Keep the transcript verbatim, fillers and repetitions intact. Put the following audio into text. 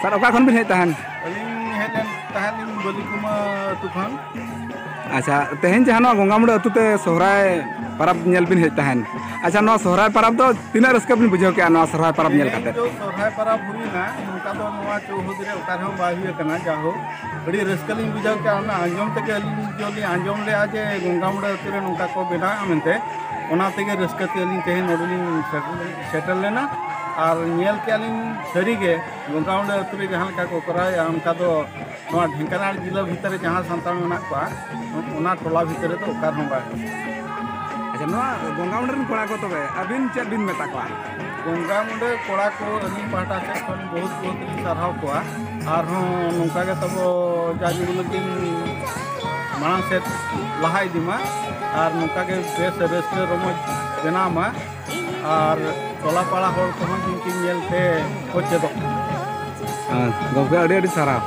ᱟᱨ ᱚᱠᱟ ᱠᱷᱚᱱ ᱵᱤᱱ ᱦᱮᱡ ᱛᱟᱦᱮᱱ? ᱟᱹᱞᱤᱧ ᱦᱮᱡ ᱞᱮᱱ ᱛᱟᱦᱮᱸᱫ ᱞᱤᱧ ᱵᱟᱹᱞᱤᱠᱩᱢᱟ ᱟᱹᱛᱩ ᱠᱷᱚᱱ᱾ ᱟᱪᱪᱷᱟ, ᱛᱮᱦᱮᱧ ᱡᱟᱦᱟᱸ ᱱᱚᱣᱟ ᱜᱚᱝᱜᱟᱢᱩᱰᱟᱹ ᱟᱹᱛᱩ ᱛᱮ ᱥᱚᱦᱨᱟᱭ ᱯᱟᱨᱟᱵᱽ ᱧᱮᱞ ᱵᱤᱱ ᱦᱮᱡ ᱛᱟᱦᱮᱱ, ᱟᱪᱪᱷᱟ, ᱱᱚᱣᱟ ᱥᱚᱦᱨᱟᱭ ᱯᱟᱨᱟᱵᱽ ᱫᱚ ᱛᱤᱱᱟᱹᱜ ᱨᱟᱹᱥᱠᱟᱹ ᱵᱤᱱ ᱵᱩᱡᱷᱟᱹᱣ ᱠᱮᱜᱼᱟ ᱱᱚᱣᱟ ᱥᱚᱦᱨᱟᱭ ᱯᱟᱨᱟᱵᱽ ᱧᱮᱞ ᱛᱮᱦᱮᱧ ᱠᱟᱛᱮ? ᱫᱚ ᱥᱚᱦᱨᱟᱭ ᱯᱟᱨᱟᱵᱽ ᱦᱩᱭᱱᱟ, ᱱᱚᱝᱠᱟ ᱫᱚ ᱱᱚᱣᱟ ᱪᱳᱣᱦᱩᱫᱤ ᱨᱮ ᱚᱠᱟ ᱨᱮᱦᱚᱸ ᱵᱟᱭ ᱦᱩᱭ ᱟᱠᱟᱱᱟ᱾ ᱡᱟᱭᱦᱳᱠ, ᱟᱹᱰᱤ ᱨᱟᱹᱥᱠᱟᱹ ᱞᱤᱧ ᱵᱩᱡᱷᱟᱹᱣ ᱠᱮᱜᱼᱟ᱾ ᱚᱱᱟ ᱟᱸᱡᱚᱢ ᱛᱮᱜᱮ ᱟᱹᱞᱤᱧ ᱡᱚᱞᱤᱧ ᱟᱸᱡᱚᱢ ᱞᱮᱜᱼᱟ ᱡᱮ ᱜᱚᱝᱜᱟᱢᱩᱰᱟᱹ ᱟᱹᱛᱩ ᱨᱮ ᱱᱚᱝᱠᱟ ᱠᱚ ᱵᱮᱱᱟᱣᱮᱫᱼᱟ ᱢᱮᱱᱛᱮ᱾ ᱚᱱᱟ ᱛᱮᱜᱮ ᱨᱟᱹᱥᱠᱟᱹ ᱛᱮ ᱟᱹᱞᱤᱧ ᱛᱮᱦᱮᱧ ᱱᱚᱰᱮ ᱞᱤᱧ ᱥᱮᱴᱮᱨ ᱞᱮᱱᱟ᱾ ᱟᱨ ᱧᱮᱞ ᱠᱮᱜᱼᱟ ᱞᱤᱧ ᱥᱟᱹᱨᱤᱜᱮ ᱜᱚᱝᱜᱟᱢᱩᱰᱟᱹ ᱟᱹᱛᱩ ᱨᱮ ᱡᱟᱦᱟᱸ ᱞᱮᱠᱟ ᱠᱚ ᱠᱚᱨᱟᱣᱮᱫᱼᱟ, ᱚᱱᱠᱟ ᱫᱚ ᱱᱚᱣᱟ ᱰᱷᱮᱝᱠᱟᱱᱟᱞ ᱡᱮᱞᱟ ᱵᱷᱤᱛᱨᱤ ᱨᱮ ᱡᱟᱦᱟᱸ ᱥᱟᱱᱛᱟᱲ ᱢᱮᱱᱟᱜ ᱠᱚᱣᱟ, ᱚᱱᱟ ᱴᱚᱞᱟ ᱵᱷᱤᱛᱨᱤ ᱨᱮᱫᱚ ᱚᱠᱟ ᱨᱮᱦᱚᱸ ᱵᱟᱭ ᱦᱩᱭᱩᱜᱼᱟ᱾ ᱟᱪᱪᱷᱟ, ᱱᱚᱣᱟ ᱜᱚᱝᱜᱟᱢᱩᱰᱟᱹ ᱨᱮᱱ ᱠᱚᱲᱟ ᱠᱚ ᱛᱚᱵᱮ ᱟᱹᱵᱤᱱ ᱪᱮᱫ ᱵᱤᱱ ᱢᱮᱛᱟ ᱠᱚᱣᱟ? ᱜᱚᱝᱜᱟᱢᱩᱰᱟᱹ ᱠᱚᱲᱟ ᱠᱚ ᱟᱹᱞᱤᱧ ᱯᱟᱦᱴᱟ ᱥᱮᱫ ᱠᱷᱚᱱ ᱵᱚᱦᱩᱛ ᱵᱚᱦᱩᱛ ᱞᱤᱧ ᱥᱟᱨᱦᱟᱣ ᱠᱚᱣᱟ᱾ ᱟᱨᱦᱚᱸ ᱱᱚᱝᱠᱟ ᱜᱮ ᱛᱟᱵᱚ ᱡᱟ ᱡᱩᱜᱽ ᱞᱟᱹᱜᱤᱫ ᱢᱟᱲᱟᱝ ᱥᱮᱫ ᱞᱟᱦᱟ ᱤᱫᱤ ᱢᱟ, ᱟᱨ ᱱᱚᱝᱠᱟ ᱜᱮ ᱵᱮᱥ ᱨᱟᱹᱥᱠᱟᱹ ᱨᱚᱢᱚᱡᱽ ᱵᱮᱱᱟᱣ ᱢᱟ, ᱟᱨ ᱴᱚᱞᱟ ᱯᱟᱲᱟ ᱦᱚᱲ ᱠᱚᱦᱚᱸ ᱡᱤᱱᱛᱤ ᱧᱮᱞ ᱛᱮ ᱠᱚ ᱪᱮᱫᱚᱜ ᱢᱟ᱾ ᱦᱮᱸ, ᱜᱚᱢᱠᱮ, ᱟᱹᱰᱤ ᱟᱹᱰᱤ ᱥᱟᱨᱦᱟᱣ᱾